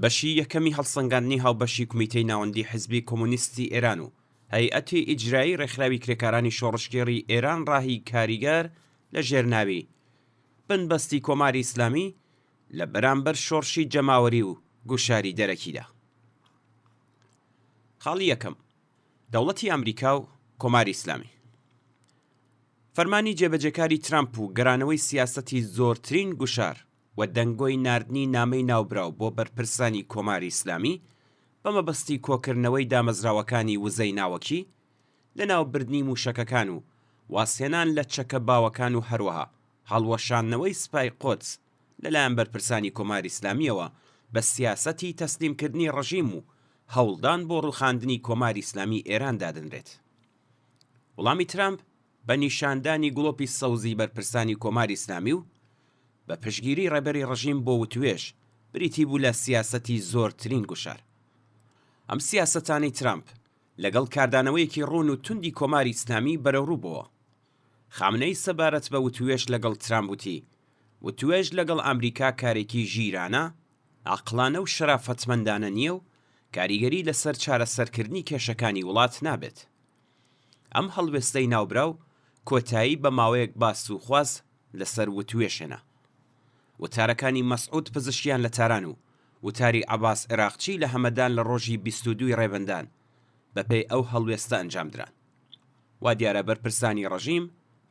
بەشی یەکەمی هەڵسەنگاندنی هاوبەشی کومیتەی ناوەندی حیزبی کۆمۆنیستی ئێران و هەیئەتی ئیجرایی ڕێکخراوی کرێکارانی شۆڕشگێڕی ئێران ڕاهی کاریگەر لە ژێر ناوی بنبەستی کۆماری ئیسلامی لە بەرامبەر شۆڕشی جەماوەری و گوشاری دەرەکیدا. خاڵی یەکەم، دەوڵەتی ئامریکا و کۆماری ئیسلامی. فەرمانی جێبەجێکاری ترامپ و گەرانەوەی سیاسەتی زۆرترین گوشار و دەنگۆی ناردنی نامەی ناوبراو بۆ بەرپرسانی کۆماری ئیسلامی بە مەبەستی کۆکردنەوەی دامەزراوەکانی وزەی ناوەکی، لەناوبردنی مووشەکەکان و وازهێنان لە چەکە باوەکان و هەروەها هەڵوەشاندنەوەی سپای قودس لەلایەن بەرپرسانی کۆماری ئیسلامییەوە بە سیاسەتی تەسلیمکردنی ڕژیم و هەوڵدان بۆ ڕووخاندنی کۆماری ئیسلامیی ئێران دادەنرێت. وڵامی ترامپ بە نیشاندانی گڵۆپی سەوزی بەرپرسانی کۆماری ئیسلامی و بە پشتگیری ڕێبەری ڕژیم بۆ وتوێژ، بریتی بوو لە سیاسەتی زۆرترین گوشار. ئەم سیاسەتانەی ترامپ لەگەڵ کاردانەوەیەکی ڕوون و توندی کۆماری ئیسلامی بەرەوڕوو بۆوە. خامنەیی سەبارەت بە وتوێژ لەگەڵ ترامپ وتی، وتوێژ لەگەڵ ئامریکا کارێکی ژیرانە، عەقڵانە و شەرافەتمەندانە نییە و کاریگەری لەسەر چارەسەرکردنی کێشەکانی وڵات نابێت. ئەم هەڵوێستەی ناوبراو کۆتایی بە ماوەیەک باس و خواس لەسەر وتوێژ هێنا. وتارەکانی مەسعود پزشکیان لە تاران و وتاری عەباس عێراقچی لە هەمەدان لە ڕۆژی 22 ی ڕێبەندان بەپێی ئەو هەڵوێستە ئەنجام دران. وا دیارە بەرپرسانی ڕژیم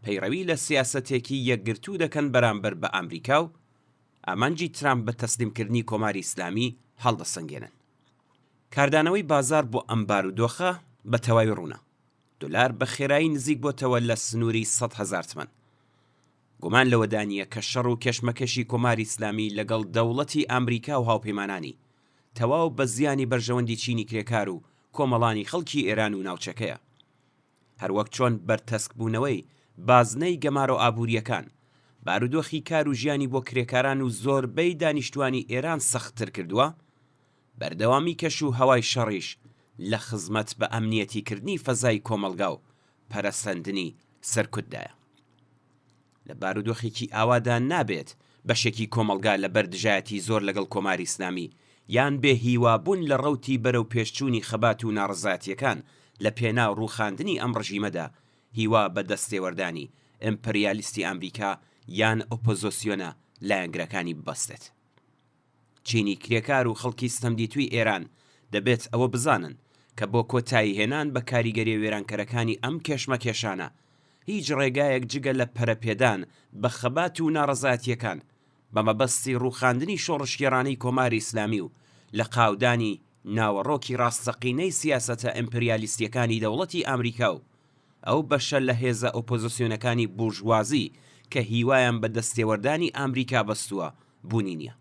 پەیڕەوی لە سیاسەتێکی یەکگرتوو دەکەن بەرامبەر بە ئامریکا و ئامانجی ترامپ بە تەسلیمکردنی کۆماری ئیسلامی هەڵدەسەنگێنن. کاردانەوەی بازاڕ بۆ ئەم بارودۆخە بە تەواوی ڕوونە. دۆلار بە خێرایی نزیک بۆتەوە لە سنووری 100,000 تمەن. گومان لەوەدا نییە کە شەڕ و کێشمەکێشی کۆماری ئیسلامی لەگەڵ دەوڵەتی ئامریکا و هاوپەیمانانی، تەواو بە زیانی بەرژەوەندی چینی کرێکار و کۆمەڵانی خەڵکی ئێران و ناوچەکەیە. هەروەک چۆن بەرتەسکبوونەوەی بازنەی گەمارۆ ئابوورییەکان، بارودۆخی کار و ژیانی بۆ کرێکاران و زۆربەی دانیشتووانی ئێران سەختتر کردووە، بەردەوامی کەش و هەوای شەڕیش لە خزمەت بە ئەمنیەتیکردنی فەزای کۆمەڵگا و پەرەسەندنی سەرکوتدایە. لە بارودۆخێکی ئاوادا نابێت بەشێکی کۆمەڵگا لە بەر دژایەتی زۆر لەگەڵ کۆماری ئیسلامی یان بێ هیوا بوون لە ڕەوتی بەرەو پێشچوونی خەبات و ناڕەزایەتییەکان لە پێناو ڕووخاندنی ئەم ڕژیمەدا هیوا بە دەستێوەردانی ئیمپریالیستی ئامریکا یان ئۆپۆزۆسیۆنە لایەنگرەکانی ببەستێت. چینی کرێکار و خەڵکی ستەمدیتووی ئێران دەبێت ئەوە بزانن کە بۆ کۆتاییهێنان بە کاریگەریە وێرانکەرەکانی ئەم کێشمەکێشانە هیچ ڕێگایەک جگە لە پەرەپێدان بە خەبات و ناڕەزایەتییەکان بە مەبەستی ڕووخاندنی شۆڕشگێڕانەی کۆماری ئیسلامی و لەقاودانی ناوەڕۆکی ڕاستەقینەی سیاسەتە ئیمپریالیستییەکانی دەوڵەتی ئامریکا و ئەو بەشە لە هێزە ئۆپۆزسیۆنەکانی بورژوازی کە هیوایان بە دەستێوەردانی ئامریکا بەستووە بوونی نییە.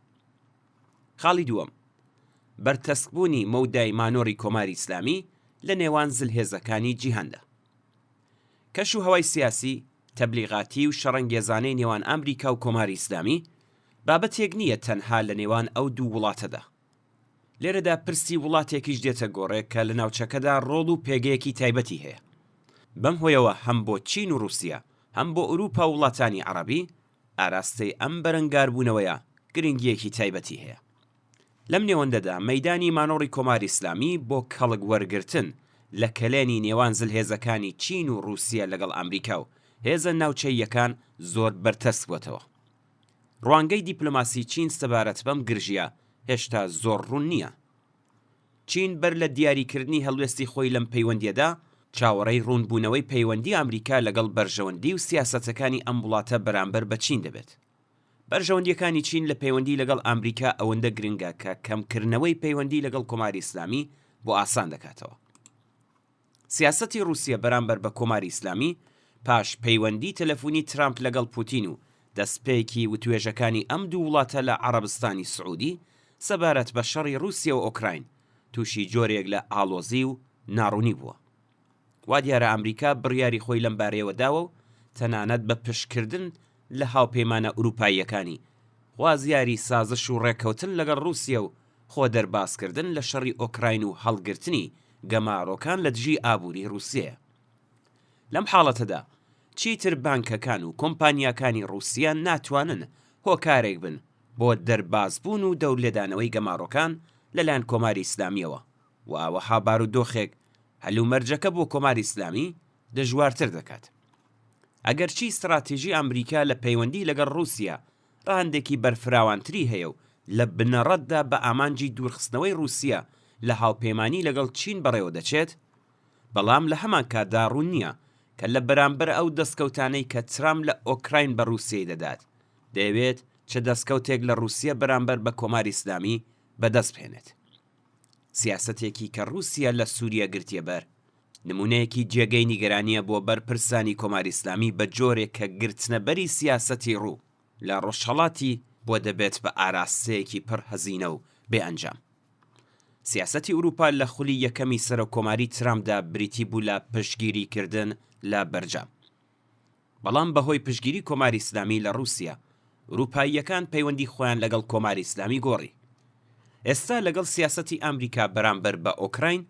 خاڵی دووەم، بەرتەسکبوونی مەودای مانۆڕی کۆماری ئیسلامی لە نێوان زلهێزەکانی جیهاندا. کەش و هەوای سیاسی، تەبلیغاتی و شەڕەنگێزانەی نێوان ئامریکا و کۆماری ئیسلامی، بابەتێک نییە تەنها لە نێوان ئەو دوو وڵاتەدا. لێرەدا پرسی وڵاتێکیش دێتە گۆڕێ کە لە ناوچەکەدا ڕۆڵ و پێگەیەکی تایبەتی هەیە. بەم هۆیەوە هەم بۆ چین و ڕووسیە، هەم بۆ ئورووپا و وڵاتانی عەڕەبی، ئاراستەی ئەم بەرەنگاربوونەوەیە گرنگییەکی تایبەتی هەیە. لەم نێوەندەدا مەیدانی مانۆڕی کۆماری ئیسلامی بۆ کەڵک وەرگرتن لە کەلێنی نێوان زلهێزەکانی چین و ڕووسیە لەگەڵ ئامریکا و هێزە ناوچەییەکان زۆر بەرتەسک بۆتەوە. ڕوانگەی دیپلۆماسی چین سەبارەت بەم گرژییە هێشتا زۆر ڕوون نییە. چین بەر لە دیاریکردنی هەڵوێستی خۆی لەم پەیوەندییەدا، چاوەڕێی ڕوونبوونەوەی پەیوەندی ئامریکا لەگەڵ بەرژەوەندی و سیاسەتەکانی ئەم وڵاتە بەرامبەر بە چین دەبێت. بەرژەوەندییەکانی چین لە پەیوەندی لەگەڵ ئامریکا ئەوەندە گرنگە کە کەمکردنەوەی پەیوەندی لەگەڵ کۆماری ئیسلامی بۆ ئاسان دەکاتەوە. سیاسەتی ڕووسیە بەرامبەر بە کۆماری ئیسلامی پاش پەیوەندی تەلەفونی ترامپ لەگەڵ پوتین و دەستپێکی وتوێژەکانی ئەم دوو وڵاتە لە عەڕەبستانی سعودی سەبارەت بە شەڕی ڕووسیە و ئۆکراین تووشی جۆرێک لە ئاڵۆزی و ناڕوونی بووە. وا دیارە ئامریکا بڕیاری خۆی لەم بارەیەوە داوە و تەنانەت بە پشتکردن لە هاوپەیمانە ئورووپاییەکانی، خوازیاری سازش و ڕێککەوتن لەگەڵ ڕووسیە و خۆ دەربازکردن لە شەڕی ئۆکراین و هەڵگرتنی گەمارۆکان لە دژی ئابووری ڕووسیەیە. لەم حاڵەتەدا چیتر بانکەکان و کۆمپانیاکانی ڕووسیە ناتوانن هۆکارێک بن بۆ دەربازبوون و دەورلێدانەوەی گەمارۆکان لەلایەن کۆماری ئیسلامییەوە و وەها بارودۆخێک هەلومەرجەکە بۆ کۆماری ئیسلامی دژوارتر دەکات. ئەگەرچی ستڕاتیژی ئامریکا لە پەیوەندی لەگەڵ ڕووسیە ڕەهەندێکی بەرفراوانتری هەیە و لە بنەڕەتدا بە ئامانجی دوورخستنەوەی ڕووسیە لە هاوپەیمانی لەگەڵ چین بەڕێوە دەچێت، بەڵام لە هەمانکاتدا ڕوون نییە کە لە بەرامبەر ئەو دەستکەوتانەی کە ترامپ لە ئۆکراین بە ڕووسیەی دەدات، دەیەوێت چ دەستکەوتێک لە ڕووسیە بەرامبەر بە کۆماری ئیسلامی بەدەست بهێنێت. سیاسەتێکی کە ڕووسیە لە سووریە گرتیەبەر، نموونەیەکی جێگەی نیگەرانییە بۆ بەرپرسانی کۆماری ئیسلامی بە جۆرێک کە گرتنەبەری سیاسەتی ڕوو لە ڕۆژهەڵاتی بۆ دەبێت بە ئاراستەیەکی پڕ هەزینە و بێ ئەنجام. سیاسەتی ئورووپا لە خولی یەکەمی سەرۆککۆماری ترامپدا بریتی بوو لە پشتگیری کردن لە بەرجام. بەڵام بە هۆی پشتگیری کۆماری ئیسلامی لە ڕووسیە، ئورووپاییەکان پەیوەندی خۆیان لەگەڵ کۆماری ئیسلامی گۆڕی. ئێستا لەگەڵ سیاسەتی ئامریکا بەرامبەر بە ئۆکراین،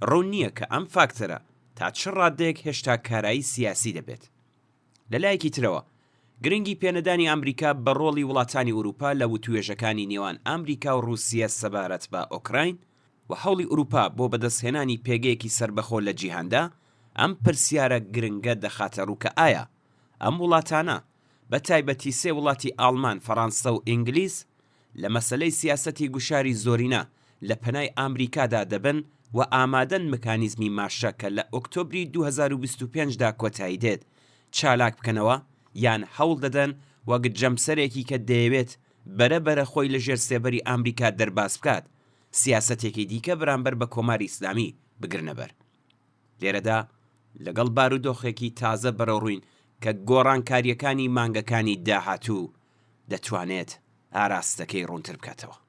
ڕوون نییە کە ئەم فاکتەرە تا چ ڕادەیەک هێشتا کارایی سیاسی دەبێت. لە لایەکی ترەوە، گرنگی پێنەدانی ئامریکا بە ڕۆڵی وڵاتانی ئورووپا لە وتووێژەکانی نێوان ئامریکا و ڕووسیە سەبارەت بە ئۆکراین و هەوڵی ئورووپا بۆ بەدەستهێنانی پێگەیەکی سەربەخۆ لە جیهاندا، ئەم پرسیارە گرنگە دەخاتە ڕوو کە ئایا ئەم وڵاتانە، بە تایبەتی سێ وڵاتی ئاڵمان، فەڕانسە و ئینگلیز، لە مەسەلەی سیاسەتی گوشاری زۆرینە لە پەنای ئامریکادا دەبن و ئامادەن مکانیزمی ماشە کە لە ئۆکتۆبری 2025 دا کۆتایی دێت چالاک بکەنەوە یان هەوڵ دەدەن وەک جەمسەرێکی کە دەیەوێت بەرە بەرە خۆی لە ژێر سێبەری ئامریکا دەرباز بکات سیاسەتێکی دیکە بەرامبەر بە کۆماری ئیسلامی بگرنە بەر. لێرەدا لەگەڵ بارودۆخێکی تازە بەرەوڕووین کە گۆڕانکارییەکانی مانگەکانی داهاتوو دەتوانێت ئاراستەکەی ڕوونتر بکاتەوە.